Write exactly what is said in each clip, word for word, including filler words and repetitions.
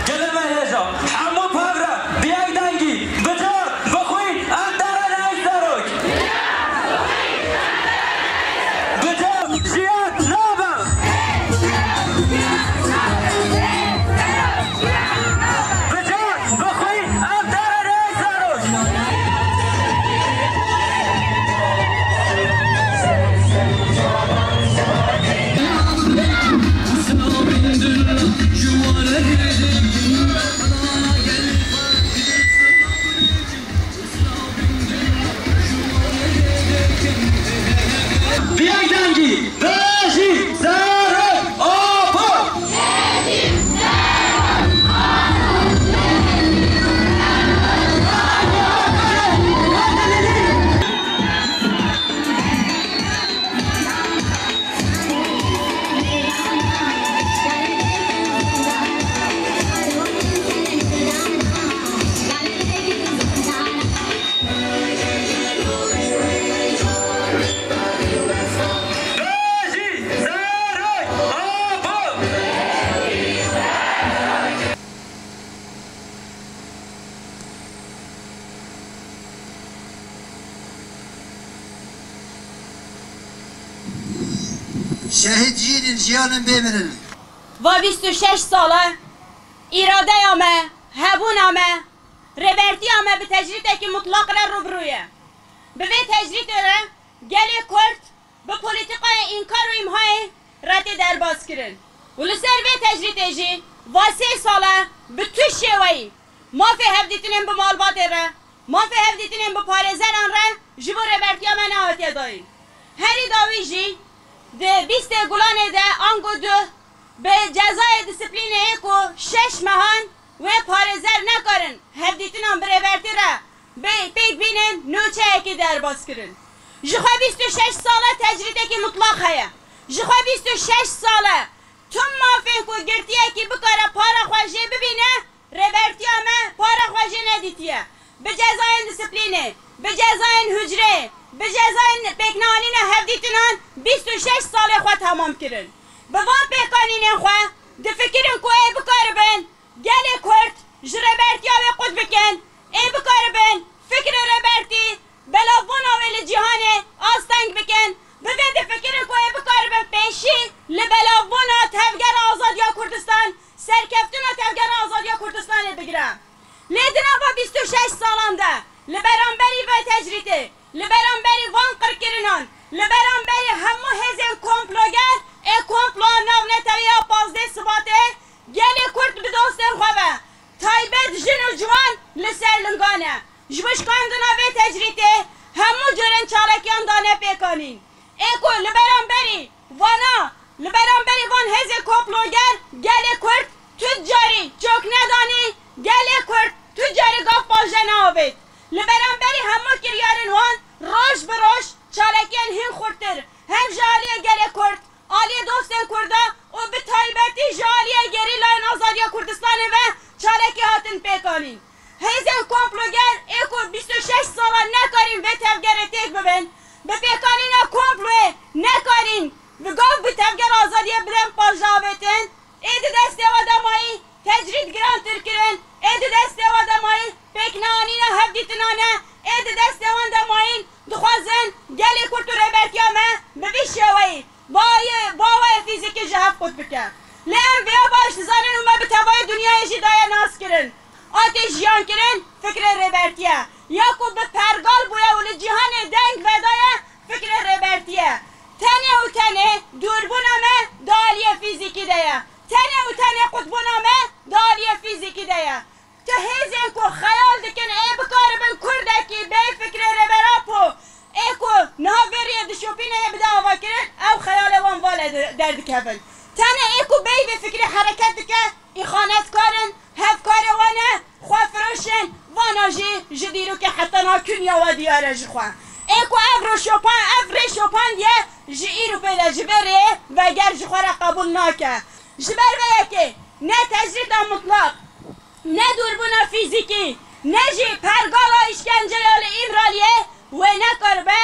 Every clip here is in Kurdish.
Gelê me hêja, hemû pevre, bi yek dengî, bi car, bi xwîn, em derê neyî serok. Bi car, jiyan nabe. Bi car, bi xwîn, em derê neyî serok. Bi yek dengî, Bejî Serok Apo! Şehîd jînin, jiyanin bêminin. Va bîst û şeş sal e, îradeya me, hebûna me, rêbertiya me bi tecrîdekî mutlaq re rû bi rû ye. Bi vê tecrîdê re gelê Kurd bi polîtîkaya înkar û îmhayê re tê derbas kirin. Û li ser vê tecrîdê jî va sê sal e bi tu şêweyî mafê hevdîtinên bi malbatê re, mafê hevdîtinên bi parêzeran re ji bo rêbertiya me nehatiye dayîn. Herî dawî jî di bîstê Gulanê de ango du bi cezayê disiplînê ê ku şeş mehan wê parêzer nekarin hevdîtinan bi rêbertî re bê-, pêk bînin, nûçeyekî derbas kirin. Ji xwe bîst û şeş sal e tecrîdekî mutlaq heye. Ji xwe bîst û şeş sal e tim mafên ku girtiyekî bikare para xwe jê bibîne, rêbertiya me para xwe jê nedîtiye. Bi cezayên disiplînê, bi cezayên hucrê, bi cezayên pêkneanîna hevdîtinan bîst û şeş salê xwe temam kirin. Bi van pêkanînên xwe difikirin ku ê bikaribin gelê Kurd ji rêbertiya wê qut bikin, ê bikaribin fikrê rêbertî, belavbûna wê li cîhanê asteng bikin, bi vê difikirin ku ê bikaribin pêşî li belavbûna Tevgera Azadiya Kurdistan, serkeftina Tevgera Azadiya Kurdistanê bigire. Lê di nava bîst û şeş salan de li beramberî vê tecrîdê, li beramberî van qirkirinan, li beramberî hemû hêzên komploger ê komploya navnetewî ya pazdeh Sibatê, gelê Kurd bi dostên xwe ve, taybet jin û ciwan li ser lingan e. Ji bo şikandina vê tecrîdê hemû curên çalakiyan dane pêkanîn. Ê ku li beramberî vana, li beramberî van hêzên komploger gelê Kurd tu carî çok nedanî, gelê Kurd tu carî gav paje neavêt. Li beramberî hemû kiryarên wan roj bi roj çalakiyên hîn xurttir hem ji aliyê gelê Kurd, aliyê dostên Kurda û bi taybetî ji aliyê gerîlayên azadiya Kurdistanê ve çalakî hatin pêkanîn. Hêzên komploger ê ku bîst û şeş salan nekarîn vê tevgerê têk bibin, bi pêkanîna komployê nekarîn bi gav bi Tevgera Azadiyê bidin pajdavêtin, ê di destê we de mayî tecrîd girantir kirin, ê di destê we de mayî pêkneanîna hevdîtinan e, ê di destê wan de mayîn dixwazin gelê Kurd û rêbertiya me bi vî şêweyî Bayê, bawayê fîzîkî ji hev qut bike. Lê em vêya baş dizanin û me bi tevayê dinyayê jî daye nas kirin. A tê jiyan kirin fikrê rêbertî ye. Ya ku bi pergal bûye û li cîhanê deng vedaye fikrê rêbertî ye. Tenê û tenê dûrbûna me di aliyê fîzîkî de ye. Tenê û tenê qutbûna me di aliyê fîzîkî de ye. Tu hêzên ku xeyal dikin ê bikaribin Kurdekî bê fikrê Rêber Apo, ê ku niha vê riyê dişopîne ê bide avakirin, ew xeyalê wan vale de-, derdikevin. Tenê ê ku bêyî vê fikrê hereket dike, îxanetkar in, hevkarê wan e, xwefiroş in, vana jî ji dîrokê heta nakûniya we diyar e ji xwe. Ê ku ev ro şopan-, ev rê şopandiye ji îro pê de ji vê riyê veger ji xwe re qebûl nake. Ji ber vê yekê ne tecrîda mutlaq, ne dûrbûna fîzîkî, ne jî pergala îşkenceya li Îmraliyê wê nekaribe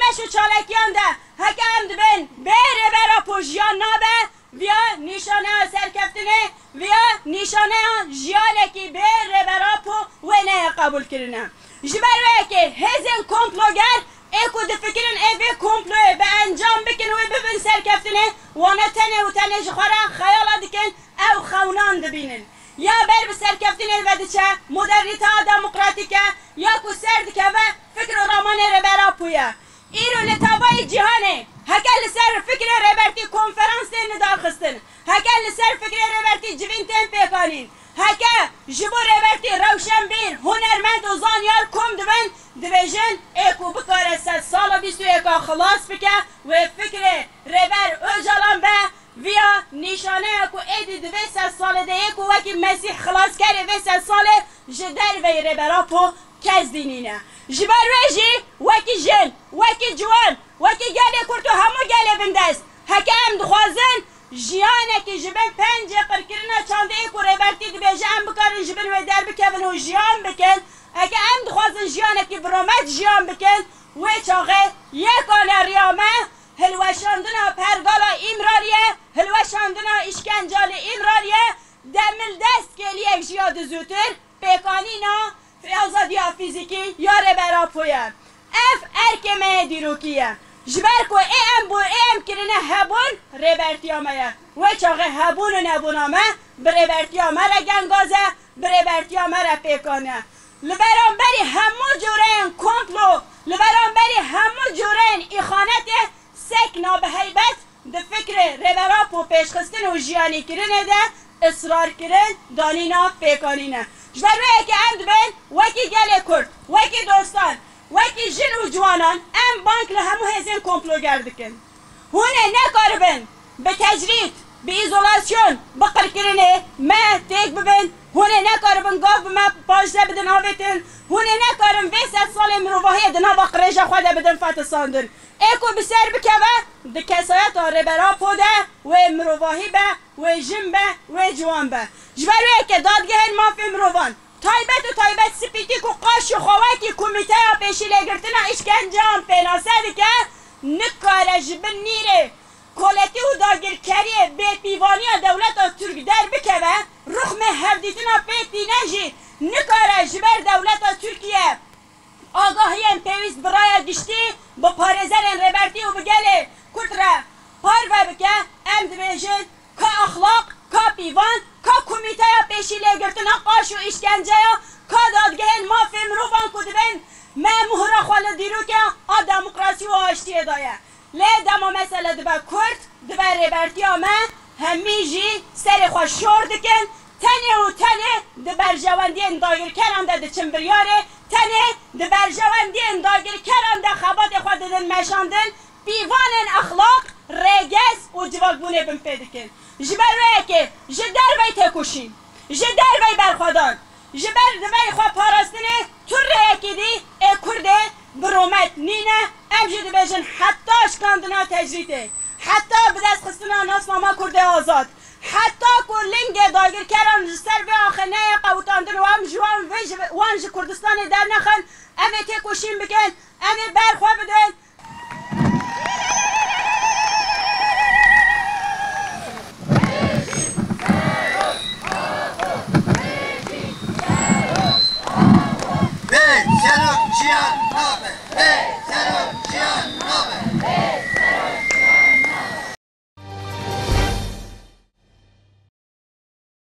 Beş û çalakiyan de heke em dibên bê Rêber Apo jiyan nabe, viya nîşaneya serkeftinê, viya nîşaneya jiyanekî bê Rêber Apo wê neyê qebûlkirine. Ji ber wê yekê hêzên komploger ê ku difikirin ê vê komployê bi encam bikin wê bibin serkeftinê, wana tenê û tenê ji xwe re xeyala dikin, ew xewnan dibînin. Ya ber bi serkeftinê ve diçe, modernîteya demokratîk e, ya ku ser dikeve fikr û ramanê Rêber Apo ye. Îro li tavayê cîhanê heke li ser fikrê Rêbertî konferans tên nidarxistin, heke li ser fikrê Rêbertî civîn tên pêkanîn, heke ji bo Rêbertî rewşenbîr, hunermend û zanyar kom dibin, dibêjin ê ku bikare sedsala bîst û yeka xilas bike, wê fikrê Rêber Ocalan be, viya nîşaneya ku êdî di vê sedsalê de yê ku wekî Mesîh xilaskerê vê sedsalê ji derveyî Rêber Apo kes dî nîne. Ji ber wê jî wekî jin, wekî ciwan, wekî gelê Kurd û hemû gelê bindest, heke em dixwazin jiyanekî ji bin pencê qirkirina çandê yê ku Rêbertî dibêje em bikarin ji bin wê derbikevin û jiyan bikin, heke em dixwazin jiyanekî bi rûmet jiyan bikin, wê çaxê yekane riya me, hilweşandina pergala Îmraliyê, hilweşandina îşkenca li Îmraliyê, demildest kêliyek ji ya di zûtir pêkanîna azadiya fîzîkî ya Rêber Apo ye. Ev erkê me yê dîrokî ye. Ji ber ku ê em bû, ê em kirine hebûn, Rêbertiya me ye. Wê çaxê hebûn û nebûna me bi Rêbertiya me re gengaz e, bi Rêbertiya me re pêkan e. Li beramberî hemû cûreyên komplo, li beramberî hemû cûreyên îxanetê sekna bi heybet di fikrê Rêber Apo pêşxistin û jiyanîkirinê de israrkirin, danîna pêkanîn e. Ji ber wê yekê em dibên wekî gelê Kurd, wekî dostan, wekî jin û ciwanan em bang li hemû hêzên komploger dikin. Hûn ê nekaribin bi tecrîd, bi îzolasyon, bi qirkirinê me têk bibin. Hûn ê nekaribin gav bi me paşde bidin avêtin. Hûn ê nekarin vê sed salê mirovahiyê di nava qirêja xwe de bidin fetisandin. Ê ku bi ser bikeve, di kesayeta Rêber Apo de wê mirovahî be, wê jin be, wê ciwan be. Ji ber wê yekê dadgehên mafê mirovan, taybet û taybet spîtî ku qaşî xwe wekî Komîteya Pêşîlêgirtina Îşkenceyan pênase dike, nikare ji bin nîrê koletî û dagirkeriyê bêpîvaniya dewleta Tirk derbikeve, ruxmê hevdîtina pê tîne jî nikare ji ber dewleta Tirkiye agahiyên pêwîst bi raya giştî, bi parêzerên Rêbertî û bi gelê Kurd re parve bike, em dibêjin, ka exlaq, ka pîvan, ka Komîteya Pêşîlêgirtina Qaş û Îşkenceya, ka dadgehên mafê mirovan ku dibên me muhra xwe li dîrokê a demokrasî û aştiyê daye. Lê dema mesele dibe kurt, dibe Rêbertiya me, hemî jî serê xwe şor dikin, tenê û tenê di berjewendiyên dagirkeran de diçin biryarê, tenê di berjewendiyên dagirkeran de xebatê xwe didin meşandin, pîvanên exlaq, rêgez û civakbûnê binpê dikin. Ji ber wê yekê ji dervey têkoşîn, ji dervey berxwedan, ji ber divey xwe parastinê tu rêyekê dî ê Kurdê bi rûmet nîne, em jî dibêjin heta şikandina tecrîdê, heta bidestxistina nasnama Kurdê azad, heta ku lingê dagirkeran ji ser vê axê neyê qewitandin û em ji wan vê ji, wan ji Kurdistanê dernexin, em ê têkoşîn bikin, em ê ber xwe bidin. Bê serok jiyan nabe. Bê serok jiyan nabe.